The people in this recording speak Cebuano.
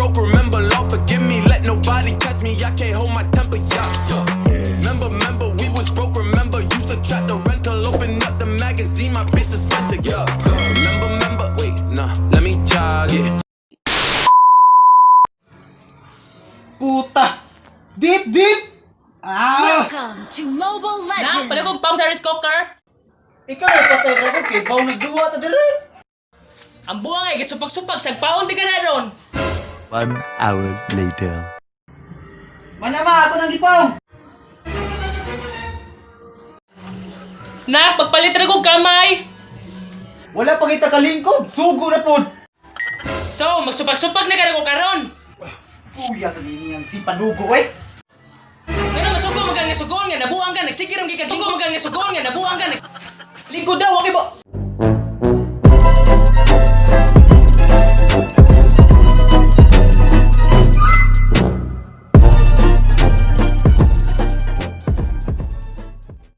Broke, remember, Lord, forgive me. Let nobody catch me. I can't hold my temper, yeah. Remember, remember, we was broke, remember. Used to trap the rental, open up the magazine, my bitch is center, yeah. Remember, remember, wait, nah, let me jog, yeah. Puta! Deep, deep! Ah! Welcome to Mobile Na, Legends! palagog pang sa rice cooker. Ikaw ay patay ka ko kay baw nagduwa ta dire. Ang buwang ay gisupag-supag, sagpaon di ka na ron. One hour later. Manama ako nang gipaw. Nak, pagpalit ra kog kamay. Wala pa kita kalingkod, sugo na pod. So, magsupag-supag na ka na ko karon. Puya sa nini ang si panugo eh. Ngano masugo man ka nga sugon nga nabuang ka, nagsige ra man kay kag- Sugo man ka nga sugon nga nabuang ka, lingkod daw, okay ba?